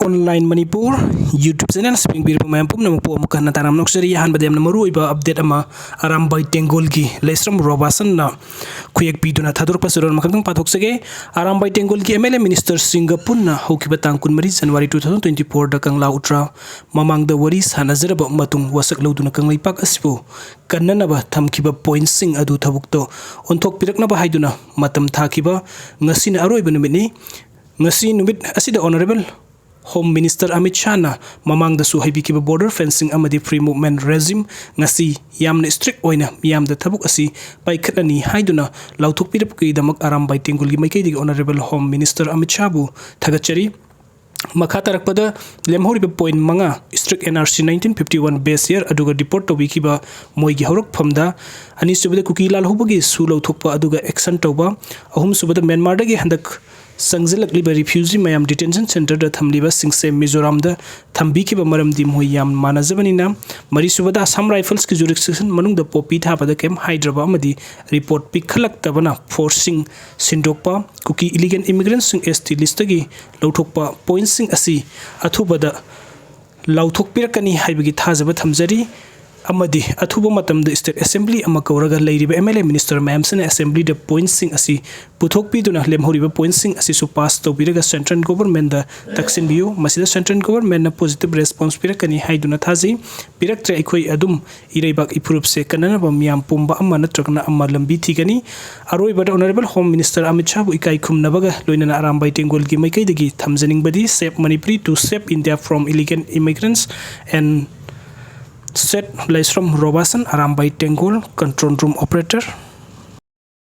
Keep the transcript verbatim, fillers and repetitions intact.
Online Manipur YouTube channel ꯁꯤꯡꯕꯤꯔꯤꯕ ꯃꯌꯥꯝ ꯄꯨꯝꯅꯃꯛꯄꯨ ꯑꯃꯨꯛ ꯍꯟꯅ ꯇꯥꯔꯝꯅ ꯑꯣꯛꯆꯔꯤ꯫ ꯑꯍꯥꯟꯕꯗ ꯌꯥꯝꯅ ꯃꯔꯨꯑꯣꯏꯕ update ꯑꯃ ꯑꯔꯥꯝꯕꯥꯏ ꯇꯦꯡꯒꯣꯜꯒꯤ ꯂꯩꯁ꯭ꯔꯝ ꯔꯣꯕꯥꯁꯟꯅ ꯈꯨꯌꯦꯛ ꯄꯤꯗꯨꯅ ꯊꯥꯗꯣꯔꯛꯄ ꯆꯨꯔꯣꯜ ꯑꯃꯈꯛꯇꯪ ꯄꯥꯊꯣꯛꯆꯒꯦ꯫ ꯑꯔꯥꯝꯕꯥꯏ ꯇꯦꯡꯒꯣꯜꯒꯤ MLA minister ꯁꯤꯡꯒ ꯄꯨꯟꯅ ꯍꯧꯈꯤꯕ ꯇꯥꯡ ꯀꯨꯟꯃꯔꯤ January two thousand twenty fourꯗ ꯀꯪꯂꯥ ꯎꯇ꯭ꯔꯥ ꯃꯃꯥꯡꯗ ꯋꯥꯔꯤ ꯁꯥꯟꯅꯖꯔꯕ ꯃꯇꯨꯡ ꯋꯥꯁꯛ ꯂꯧꯗꯨꯅ ꯀꯪꯂꯩꯄꯥꯛ ꯑꯁꯤꯕꯨ ꯀꯟꯅꯅꯕ ꯊꯝꯈꯤꯕ pointꯁꯤꯡ ꯑꯗꯨ ꯊꯕꯛꯇ ꯑꯣꯟꯊꯣꯛꯄꯤꯔꯛꯅꯕ ꯍꯥꯏꯗꯨꯅ ꯃꯇꯝ ꯊꯥꯈꯤꯕ ꯉꯁꯤꯅ ꯑꯔꯣꯏꯕ ꯅꯨꯃꯤꯠꯅꯤ꯫ ꯉꯁꯤ ꯅꯨꯃꯤꯠ ꯑꯁꯤꯗ Honourable Home Minister ꯑꯃꯤꯠ ꯁꯥꯍꯅ ꯃꯃꯥꯡꯗꯁꯨ ꯍꯥꯏꯕꯤꯈꯤꯕ border fencing ꯑꯃꯗꯤ free movement regime ꯉꯁꯤ ꯌꯥꯝꯅ strict ꯑꯣꯏꯅ ꯃꯤꯌꯥꯝꯗ ꯊꯕꯛ ꯑꯁꯤ ꯄꯥꯏꯈꯠꯂꯅꯤ ꯍꯥꯏꯗꯨꯅ ꯂꯥꯎꯊꯣꯛꯄꯤꯔꯛꯄꯒꯤꯗꯃꯛ ꯑꯔꯥꯝꯕꯥꯏ ꯇꯦꯡꯒꯣꯜꯒꯤ ꯃꯥꯏꯀꯩꯗꯒꯤ Honourable Home Minister ꯑꯃꯤꯠ ꯁꯥꯍꯕꯨ ꯊꯥꯒꯠꯆꯔꯤ꯫ ꯃꯈꯥ ꯇꯥꯔꯛꯄꯗ ꯂꯦꯝꯍꯧꯔꯤꯕ point ꯃꯉꯥ, strict NRC nineteen fifty one base year ꯑꯗꯨꯒ report ꯇꯧꯕꯤꯈꯤꯕ ꯃꯣꯏꯒꯤ ꯍꯧꯔꯛꯐꯝꯗ, ꯑꯅꯤꯁꯨꯕꯗ ꯀꯨꯀꯤ ꯂꯥꯜꯍꯧꯕꯒꯤ ꯁꯨ ꯂꯧꯊꯣꯛꯄ ꯑꯗꯨꯒ action ꯇꯧꯕ, ꯑꯍꯨꯝꯁꯨꯕꯗ ꯃ꯭ꯌꯥꯟꯃꯥꯔꯗꯒꯤ ꯍꯟꯗꯛ ꯆꯪꯁꯤꯜꯂꯛꯂꯤꯕ refugee ꯃꯌꯥꯝ detention centreꯗ ꯊꯝꯂꯤꯕꯁꯤꯡꯁꯦ ꯃꯤꯖꯣꯔꯥꯝꯗ ꯊꯝꯕꯤꯈꯤꯕ ꯃꯔꯝꯗꯤ ꯃꯣꯏ ꯌꯥꯝ ꯃꯥꯟꯅꯖꯕꯅꯤꯅ꯫ ꯃꯔꯤꯁꯨꯕꯗ Assam Riflesꯀꯤ jurisdiction ꯃꯅꯨꯡꯗ poppy ꯊꯥꯕꯗ ꯀꯩꯝ ꯍꯥꯏꯗ꯭ꯔꯕ ꯑꯃꯗꯤ report ꯄꯤꯈꯠꯂꯛꯇꯕꯅ forceꯁꯤꯡ ꯁꯤꯟꯗꯣꯛꯄ, ꯀꯨꯀꯤ illegal immigrantꯁꯤꯡ ST listꯇꯒꯤ ꯂꯧꯊꯣꯛꯄ pointꯁꯤꯡ ꯑꯁꯤ ꯑꯊꯨꯕꯗ ꯂꯥꯎꯊꯣꯛꯄꯤꯔꯛꯀꯅꯤ ꯍꯥꯏꯕꯒꯤ ꯊꯥꯖꯕ ꯊꯝꯖꯔꯤ꯫ ꯑꯃꯗꯤ ꯑꯊꯨꯕ ꯃꯇꯝꯗ state assembly ꯑꯃ ꯀꯧꯔꯒ ꯂꯩꯔꯤꯕ MLA minister ꯃꯌꯥꯝꯁꯤꯅ assemblyꯗ pointꯁꯤꯡ ꯑꯁꯤ ꯄꯨꯊꯣꯛꯄꯤꯗꯨꯅ ꯂꯦꯝꯍꯧꯔꯤꯕ pointꯁꯤꯡ ꯑꯁꯤꯁꯨ pass ꯇꯧꯕꯤꯔꯒ central governmentꯗ ꯇꯛꯁꯤꯟꯕꯤꯌꯨ꯫ ꯃꯁꯤꯗ central governmentꯅ positive response ꯄꯤꯔꯛꯀꯅꯤ ꯍꯥꯏꯗꯨꯅ ꯊꯥꯖꯩ꯫ ꯄꯤꯔꯛꯇ꯭ꯔꯦ, ꯑꯩꯈꯣꯏ ꯑꯗꯨꯝ ꯏꯔꯩꯕꯥꯛ ꯏꯐꯨꯔꯨꯞꯁꯦ ꯀꯟꯅꯅꯕ ꯃꯤꯌꯥꯝ ꯄꯨꯝꯕ ꯑꯃ ꯅꯠꯇ꯭ꯔꯒꯅ ꯑꯃ ꯂꯝꯕꯤ ꯊꯤꯒꯅꯤ꯫ ꯑꯔꯣꯏꯕꯗ Honourable Home Minister ꯑꯃꯤꯠ ꯁꯥꯍꯕꯨ ꯏꯀꯥꯏ ꯈꯨꯝꯅꯕꯒ ꯂꯣꯏꯅꯅ ꯑꯔꯥꯝꯕꯥꯏ ꯇꯦꯡꯒꯣꯜꯒꯤ ꯃꯥꯏꯀꯩꯗꯒꯤ ꯊꯝꯖꯅꯤꯡꯕꯗꯤ Save Manipuri to save India from illegal immigrants and said ꯂꯩꯁ꯭ꯔꯝ ꯔꯣꯕꯥꯁꯟ, Arambai ꯇꯦꯡꯒꯣꯜ, control room operator꯫